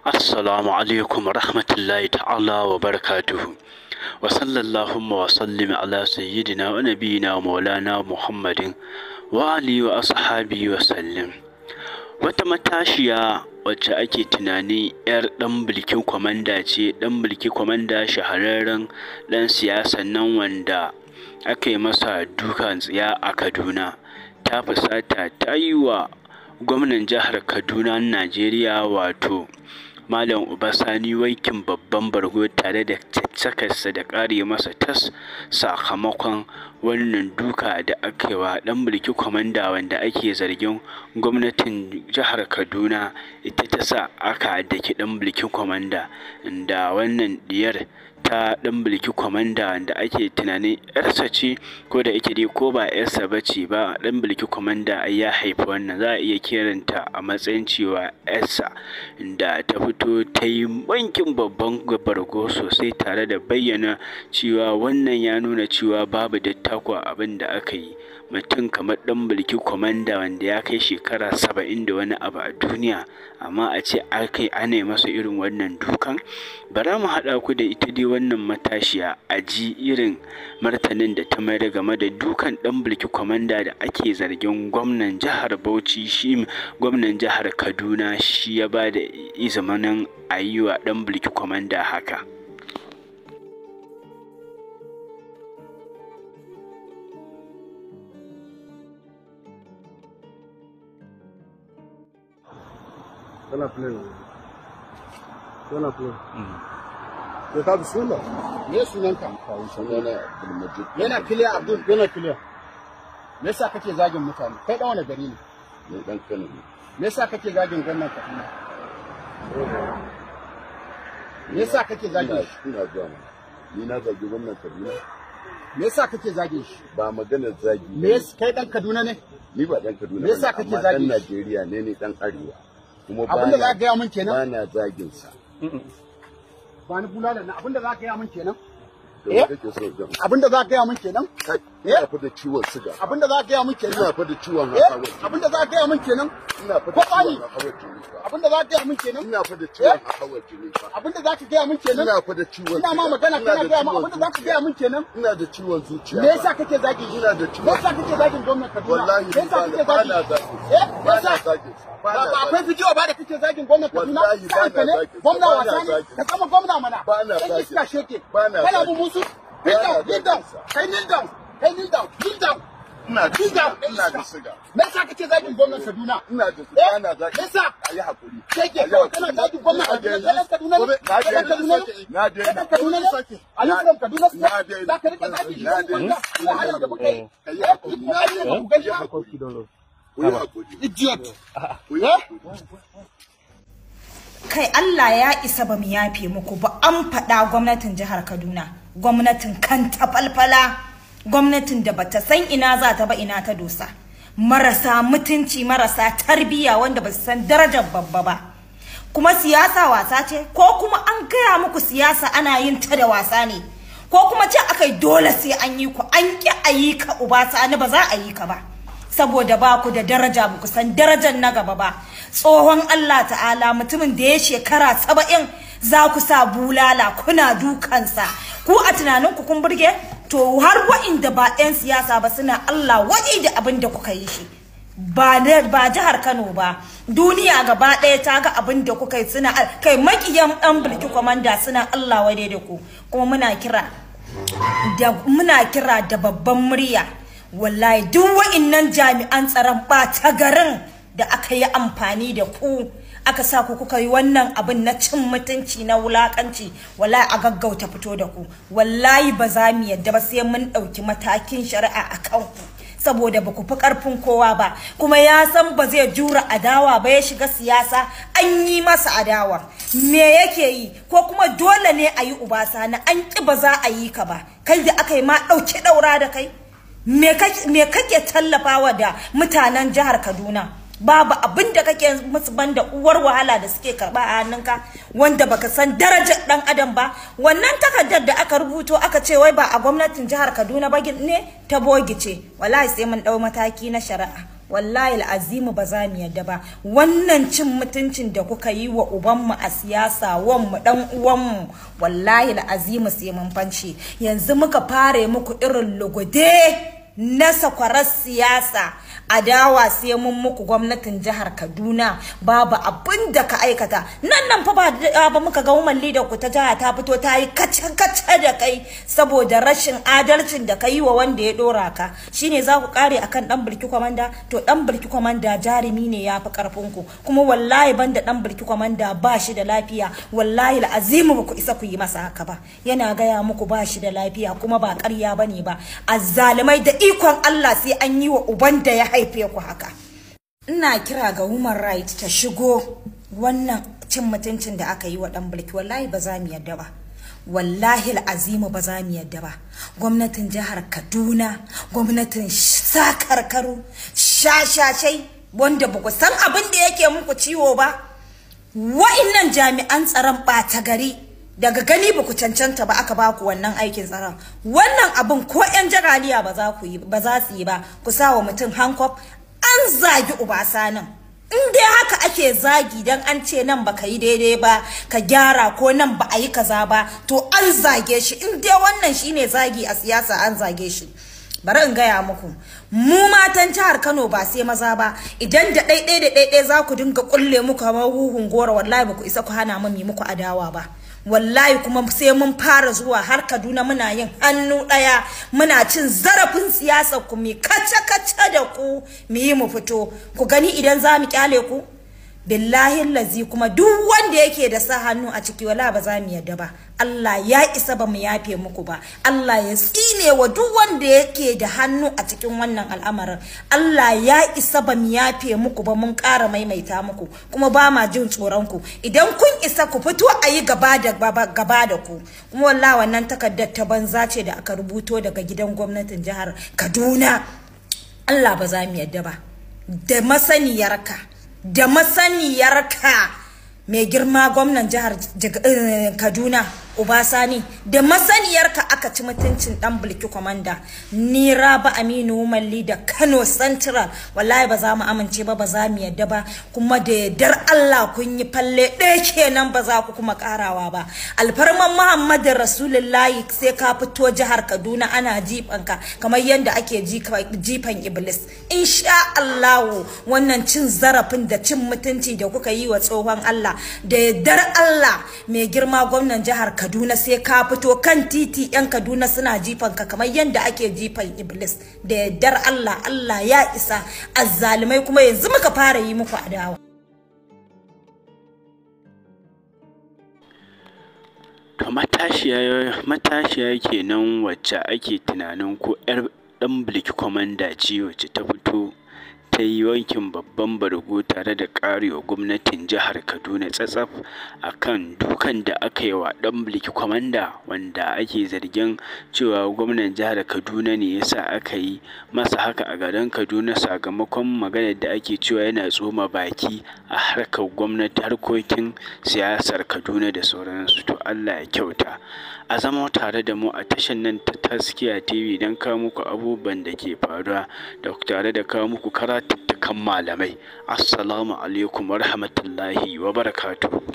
Assalamu alaikum rahmatullahi ta'ala wa barakatuhu. Wa sallallahu wa sallim ala sayyidina wa nabiyina wa maulana Muhammadin wa alihi wa ashabihi wa sallim. Wata matashiya wacce ake tunanin 'yar ɗan Bilki Kwamanda ce, ɗan Bilki Kwamanda shahararren ɗan siyasan nan wanda aka yi masa dukan tsiya a Kaduna, ta fusata ta yi wa gwamnan jihar Kaduna Najeriya wato Malam Uba Sani wankin babban bargo tare da caccakarsa da ƙare masa tas sakamakon wannan duka da aka yi wa ɗan Bilki Kwamanda wanda ake zargin gwamnatin jihar Kaduna ita ta sa aka daki ɗan Bilki Kwamanda, inda wannan ɗiyar ta ɗan Bilki Kwamanda wanda ake tunanin 'yarsa ce, ko da ita dai ko ba 'yarsa ba ce ba, ɗan Bilki Kwamanda ai ya haifi wannan, za a iya kiranta a matsayin cewa 'yarsa, inda ta fito ta yi wankin babban bargo sosai tare da bayyana cewa wannan ya nuna cewa babu dattako a abin da aka yi. Mutum kamar ɗan Bilki Kwamanda wanda ya kai shekara 70 da wani abu a duniya, amma a ce ana yi masa irin wannan dukan. Bara mu haɗa ku da ita dai wannan matashiya a ji irin martanin da ta mayar game da dukan ɗan Bilki Kwamanda da ake zargin gwamnan jihar Bauchi, shi gwamnan jihar Kaduna shi ya ba da izinin a yi wa ɗan Bilki Kwamanda haka. Tana play. Tana play. To ka bismillah. Me sunanka? Sunana Abdulmajid. Yana clear Abdul. Yana clear. Me yasa kake zagin mutane? Kai dan wani gari ne? Ni dan Kano ne. Me yasa kake zagin gwamnan Kaduna? Me yasa kake zagin shi? Ina zuwa mana. Ni na zagi gwamnan Kaduna. Me yasa kake zagin shi? Ba maganar zagi. Me kai dan Kaduna ne? Ni ba dan Kaduna. Me yasa kake zagin shi? Dan Najeriya ne, ni dan Arewa. Kuma abinda za ka gaya min kenan? Ba na zagin sa. Ba ni bulala na abinda za ka gaya min kenan? Abinda za ka gaya min kenan? Ina fa da ciwon suga. Abinda za ka gaya min kenan? Ina fa da ciwon hawan jini. Abinda za ka gaya min kenan? Ina fa da ciwon hawan jini. Abinda za ka gaya min kenan? Ina fa da ciwon hawan jini. Abinda za ka gaya min kenan? Ina fa da ciwon. Ina ma magana kana gaya min abinda za ka gaya min kenan? Ina da ciwon zuciya. Me yasa kake zagi? Ina da ciwon. Me yasa kake zagin gwamnan Kaduna? Wallahi me yasa kake zagi? Eh, me yasa? Ba akwai bidiyo ba da kake zagin gwamnan Kaduna? Wallahi ba na zagin. Gwamna wasa ne? Ka zama gwamna mana. Ba na zagin. Iska sheke. Ba na Kana mu musu? Kneel down, kneel down. Kai kneel down. Kai kneel down, kneel down. Ina da Kneel down. Ina da siga. Me yasa kake zagin gwamnan Kaduna? Ina da siga. Ina zagin. Me yasa? Ayi hakuri. Sheke kawai kana zagin gwamnan Kaduna. Kai Kaduna ne? Na Kai Kaduna ne? Na daina. Kai Kaduna ne? Are you from Kaduna State? Na daina. Za ka rika zagin Na daina. Wahalar da muka yi. Kayi hakuri. Na daina ku gaishe. Ku yi hakuri. Idiot. Ku yi hakuri. Kai Allah ya isa ba mu yafe muku ba, an faɗa gwamnatin jihar Kaduna, gwamnatin kanta falfala, gwamnatin da bata san ina za ta ba ina ta dosa, marasa mutunci, marasa tarbiyya, wanda ba su san darajar babba ba. Kuma siyasa wasa ce, ko kuma an gaya muku siyasa ana yin ta da wasa ne, ko kuma ce akai dole sai an yi ku, an ki a yi ka Uba Sani ba za a yi ka ba. Saboda ba ku da daraja, ba ku san darajar na gaba ba. Tsohon Allah ta'ala, mutumin da ya shekara 70 za ku sa bulala kuna dukansa. Ku a tunaninku kun burge? To har wa'inda ba 'yan siyasa ba suna Allah waje da abin da kuka yi shi. Ba jihar Kano ba, duniya gaba ɗaya ta ga abin da kuka yi, suna kai makiyan ɗan Bilki Kwamanda suna Allah waje da ku. Kuma muna kira da babban murya. Wallahi duk wa'innan jami'an tsaron ɓata garin da aka yi amfani da ku aka sa ku kuka yi wannan abin na cin mutunci na wulakanci, wallahi a gaggauta fito da ku. Wallahi ba za mu yadda ba sai mun ɗauki matakin shari'a a kanku, saboda ba ku fi ƙarfin kowa ba. Kuma ya san ba zai jura adawa ba, ya shiga siyasa an yi masa adawa. Me yake yi? Ko kuma dole ne a yi Uba Sani, an ƙi ba za a yi ka ba. Kai da aka yi ma ɗauki ɗaura da kai. Me kake tallafawa da mutanen jihar Kaduna? Babu abin da kake musu banda uwar wahala da suke karba a hannunka, wanda baka san darajar dan adam ba. Wannan takardar da aka rubuto aka ce wai ba a gwamnatin jihar Kaduna ba ne, ta bogi ce. Wallahi sai mun dau mataki na shari'a. Wallahi al'azimu ba za mu yadda ba. Wannan cin mutuncin da kuka yi wa ubanmu a siyasa, wanmu, dan uwanmu, wallahi al'azimu sai mun fance. Yanzu muka fare muku irin lugude na sakwarar siyasa, adawa sai mun muku. Gwamnatin jihar Kaduna, babu abin da ka aikata nan nan fa ba muka ga woman leader ku ta jiha ta fito ta yi kace kace da kai saboda rashin adalcin da ka yi wa wanda ya dora ka. Shine za ku kare akan Dan Bilki Kwamanda? To Dan Bilki Kwamanda jarumi ne, ya fi karfin ku. Kuma wallahi banda Dan Bilki Kwamanda ba shi da lafiya, wallahi al'azimu ba ku isa ku yi masa haka ba. Yana gaya muku ba shi da lafiya, kuma ba ƙarya bane ba. Azzalumai, da ikon Allah sai an yi wa uban da ya haife ku haka. Ina kira ga woman right ta shigo. Wannan cin mutuncin da aka yi wa Dan Bilki, wallahi ba za mu yadda ba. Wallahi azimu ba za mu yadda ba. Gwamnatin jihar Kaduna, gwamnatin sakarkaru, shashashai wanda ba ku san abin da yake muku ciwo ba, wa'innan jami'an tsaron ɓata gari, daga gani ba ku cancanta ba aka baku wannan aikin tsaron. Wannan abin ko 'yan jagaliya ba za ku yi ba, za su yi ba. Ku sa wa mutum handcuff, an zagi ubasanin. In dai haka ake zagi dan an ce nan baka yi daidai ba, ka gyara, ko nan ba a yi kaza ba, to an zage shi. In dai wannan shine zagi a siyasa, an zage shi. Bari in gaya muku, mu matan jihar Kano, ba sai maza ba, idan da ɗaiɗai da ɗaiɗai za ku dinga kulle muku kamar huhun goro, wallahi ba ku isa ku hana mu yi muku adawa ba. Wallahi kuma sai mun fara zuwa har Kaduna, muna yin hannu ɗaya, muna cin zarafin siyasar ku, mu kace kace da ku, mu yi mu fito ku gani idan za mu kyale ku. Billahi lazi, kuma duk wanda yake da sa hannu a ciki, wala ba za mu yadda ba. Allah ya isa, ba mu yafe muku ba. Allah ya tsine wa duk wanda yake da hannu a cikin wannan al'amarin. Allah ya isa, ba mu yafe muku ba. Mun ƙara maimaita muku, kuma ba ma jin tsoron ku. Idan kun isa, ku fito a yi gaba da gaba da ku. Kuma wallahi wannan takardar ta banza ce da aka rubuto daga gidan gwamnatin jihar Kaduna. Allah ba za mu yadda ba. Da masaniyarka, da masaniyarka, mai girma gwamnan jihar Kaduna Obasani, da masaniyarka aka ci mutuncin Dan Bilki Kwamanda. Ni Raba Aminu Malli da Kano Central, wallahi ba za mu amince ba, ba za mu yadda ba. Kuma da yardar Allah kun yi falle ɗaya kenan, ba za ku kuma karawa ba. Alfarman Muhammadin Rasulullahi, sai ka fito jihar Kaduna ana jifanka kamar yadda ake jifan Iblis, insha Allah. Wannan cin zarafin da cin mutunci da kuka yi wa tsohon Allah, da yardar Allah, mai girma gwamnan jihar Kaduna, sai ka fito kan titi yan Kaduna suna jifan ka kamar yadda ake jifan Iblis, da yardar Allah. Allah ya isa, azzalumai. Kuma yanzu muka fara yi muku adawa. To matashiya kenan wacce ake tunanin ko 'yar Dan Bilki Kwamanda ce, wacce ta fito ta yi wankin babban bargo tare da karewa gwamnatin jihar Kaduna tsatsaf a kan dukan da aka yi wa Dan Bilki Kwamanda, wanda ake zargin cewa gwamnan jihar Kaduna ne ya sa aka yi masa haka a garin Kaduna, sakamakon maganar da ake cewa yana tsoma baki a harkar gwamnati, harkokin siyasar Kaduna da sauransu. To Allah ya kyauta. A zama tare da mu a tashar nan ta Taskiya TV don kawo muku abubuwan da ke faruwa da tare da kawo muku karatuttukan malamai. Assalamu alaikum wa rahmatullahi wa barakatuhu.